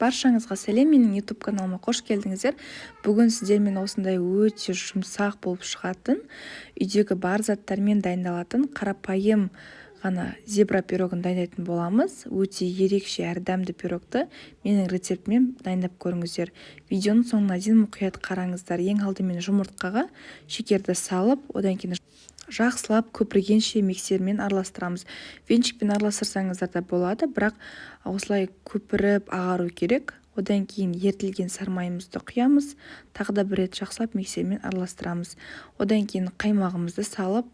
Баршаңызға сәлем! Менің YouTube каналыма қош келдіңіздер! Бүгін сіздермен осындай өте жұмсақ болып шығатын, үйдегі бар заттармен дайындалатын қарапайым ғана зебра пирогын дайындайтын боламыз. Өте ерекше әрі дәмді пирогты менің рецептіммен дайындап көріңіздер. Видеоның соңына дейін мұқият қараңыздар. Ең алдымен жұмыртқаға шекерді салып, одан кейін жақсылап көпіргенше миксермен араластырамыз. Венчикпен араластырсаңыздар да болады, бірақ осылай көпіріп ағару керек. Одан кейін ерітілген сармайымызды құямыз, тағы да бір рет жақсылап миксермен араластырамыз. Одан кейін қаймағымызды салып,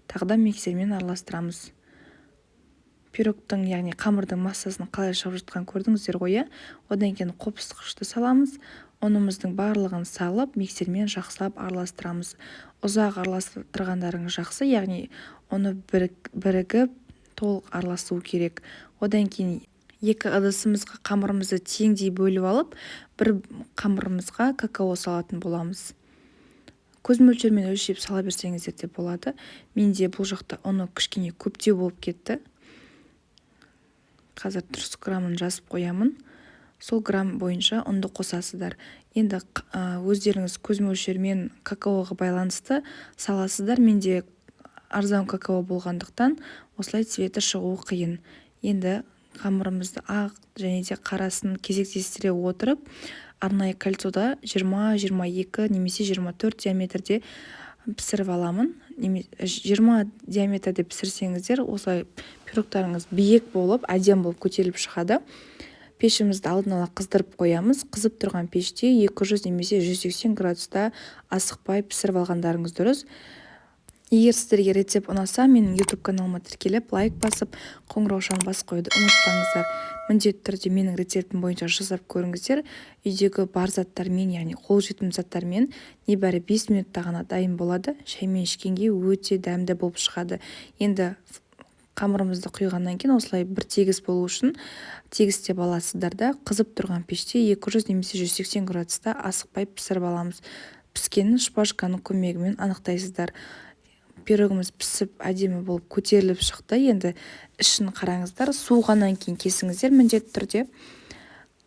тағы да миксермен араластырамыз. Пирогтың, яғни қамырдың массасының қалай шығып жатқанын көрдіңіздер ғой, иә? Одан кейін қопсытқышты саламыз. Ұнымыздың барлығын салып, миксермен жақсылап араластырамыз. Ұзақ араластырғандарыңыз жақсы, яғни ұны бірігіп, толық араласуы керек. Одан кейін екі ыдысымызға қамырымызды теңдей бөліп алып, бір қамырымызға какао салатын боламыз. Көз мөлшерімен өлшеп сала берсеңіздер де болады. Менде бұл жақта ұны кішкене көптеу болып кетті. Қазір дұрыс граммын жазып қоямын, сол грамм бойынша ұнды қосасыздар. Енді өздеріңіз көз мөлшерімен какаоға байланысты саласыздар. Менде арзан какао болғандықтан, осылай цветі шығуы қиын. Енді қамырымызды ақ және де қарасын кезектестіре отырып, арнайы кольцода 20, 22 немесе 24 диаметрде пісіріп аламын. 20 диаметрде пісірсеңіздер, осылай пирогтарыңыз биік болып, әдемі болып көтеріліп шығады. Пешімізді алдын ала қыздырып қоямыз. Қызып тұрған пеште 200 немесе 180 градуста асықпай пісіріп алғандарыңыз дұрыс. Егер сіздерге рецепт ұнаса, менің YouTube каналыма тіркеліп, лайк басып, қоңыраушаны басып қоюды ұмытпаңыздар. Міндетті түрде менің рецептім бойынша жасап көріңіздер. Үйдегі бар заттармен, яғни қолжетімді заттармен небәрі 5 минутта ғана дайын болады. Шаймен ішкенге өте дәмді болып шығады. Енді қамырымызды құйғаннан кейін осылай бір тегіс болу үшін тегістеп аласыздар да, қызып тұрған пеште 200 немесе 180 градуста асықпай пісіріп аламыз. Піскенін шпажканың көмегімен анықтайсыздар. Пирогымыз пісіп, әдемі болып көтеріліп шықты. Енді ішін қараңыздар. Суығаннан кейін кесіңіздер міндетті түрде.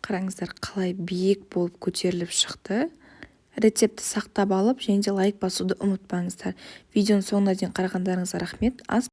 Қараңыздар, қалай биік болып көтеріліп шықты. Рецептті сақтап алып және де лайк басуды ұмытпаңыздар. Видеоның соңына дейін қарағандарыңызға рахмет. Ас